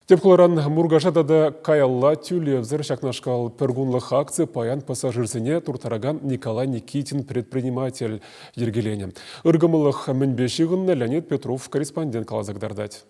Тӗп хуларан Муркаша тата каялла тӳлевсӗр ҫакнашкал пӗркунлӑх акци паян пассажирсене турттаракан Николай Никитин предприниматель йӗркеленӗ. Ыркӑмӑллӑх мӗнпе ҫыхӑннӑ Леонид Петров корреспондент каласа кӑтартать.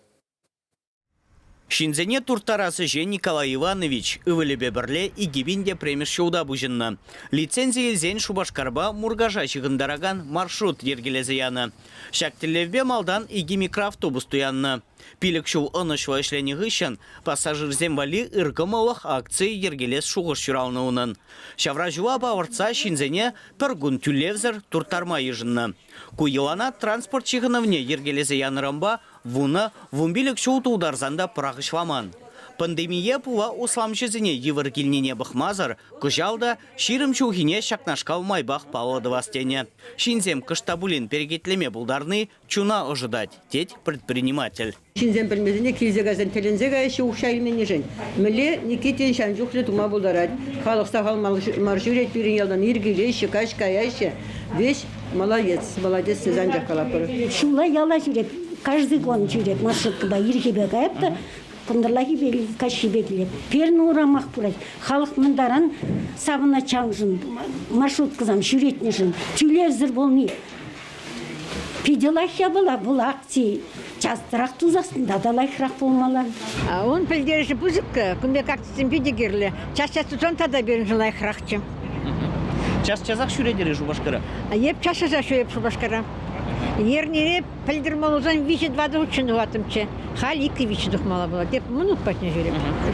Ҫынсене турттарас ӗҫе Николай Иванович ывӑлӗпе пӗрле 2000 те пӗрремӗш ҫулта пуҫӑннӑ. Лицензи илсен Шупашкарпа Муркаша ҫыхӑнтаракан маршрут йӗркелесе янӑ. Ҫак тӗллевпе малтан икӗ микроавтобус туяннӑ. Пилӗк ҫул ӑнӑҫлӑ ӗҫленӗ хыҫҫӑн пассажирсем валли ыркӑмӑллӑх акцийӗ йӗркелес шухӑш ҫуралнӑ унӑн. Ҫавра ҫула палӑртса ҫынсене пӗр кун тӳлевсӗр турттарма йышӑннӑ. Ку йӑлана транспорт ҫыхӑнӑвне йӗркелесе янӑранпа 10, 15 ҫул тултарсан та пӑрахӑҫламан. Пандемие пула усламҫӑсене йывӑр килнине пӑхмасӑр кӑҫал та 20 ҫулхине ҫакнашкал майпах паллӑ тӑвас тенӗ. Ҫынсем кӑшт та пулин перекетлеме пултарни чуна ӑшӑтать, тет предприниматель. Ҫынсем пӗлмесене килсе кайсан тӗлӗнсе каяҫҫӗ укҫа илменнишӗн. Мӗнле Никитин ҫавӑн чухлӗ тума пултарать. Халӑх сахал мар ҫӳрет пирӗн ялтан, ир килеҫҫӗ, каҫ каяҫҫӗ. Веҫ молодец, молодец тесе анчах калатпӑр. Ҫулла яла ҫӳрет, каждый год ҫӳрет маршруткӑпа ирхипе каять та кӑнтӑрлахипе каҫхипе килет. Пирӗн урамах пырать. Халӑх мӗн таран савӑнать ҫавӑншӑн, маршруткӑсем ҫӳретнӗшӗн, тӳлевсӗр пулни. Питӗ лайӑх япала вӑл акци. Частрах тусассӑн тата лайӑхрах пулмалла. Ун пӗлтерӗшӗ пысӑк. Кун пек акцисем питӗ кирлӗ. Час-час тусан тата пирӗншӗн лайӑхрахчӗ. Час-часах ҫӳретӗр-и Шупашкара? Эп час-часах ҫӳреп Шупашкара. Эрнере пӗлтӗр пулсан виҫӗ-тӑватӑ хутчен тухаттӑмччӗ. Халь иккӗ-виҫҫӗ тухмалла пулать. Эп мӑнук патне ҫӳреп.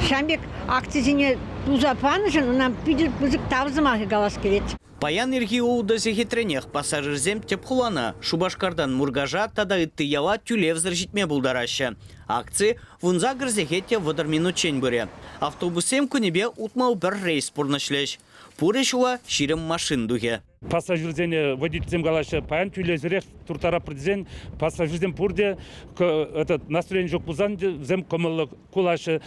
Ҫавӑн пек акцисене туса панӑшӑн ӑна питӗ пысӑк тав сӑмахӗ калас килет. Паян ирхи ултӑ сехетренех пассажирсем тӗп хулана, Шупашкартан Муркаша тата ытти яла тӳлевсӗр ҫитме пултараҫҫӗ. Акци 18 сехет те 30 минутчен пырӗ. Автобуссем кунӗпе 61 рейс пурнӑҫлӗҫ. Пурӗ ҫула 20 машин тухӗ. Пассажирсене водительсем калаҫҫӗ, паян тӳлевсӗрех турттаратпӑр тесен пассажирсем пурте этот настроени ҫук пулсан вӗсем кӑмӑллӑ кулаҫҫӗ.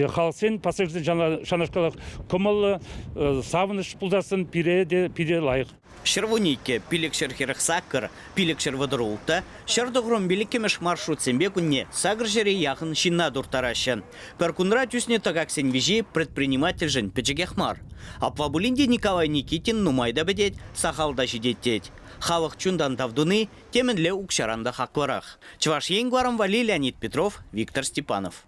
Халӑхсен пассажирсен шанашкалах кӑмӑллӑ, савӑнӑҫ пулсассӑн пире те питӗ лайӑх. 112, 548, 536, 195 маршрутсемпе кунне сакӑр ҫӗре яхӑн ҫынна турттараҫҫӗ. Пӗр кунра тӳснӗ тӑкаксен виҫи предпринимательшӗн пӗчӗкех мар. Апла пулин те Николай Никитин нумай та пӗтет, сахал та ҫитет тет. Халӑх чунтан тав туни темӗнле укҫаран та хаклӑрах. Чӑваш Ен кӑларӑм валли Леонид Петров, Виктор Степанов.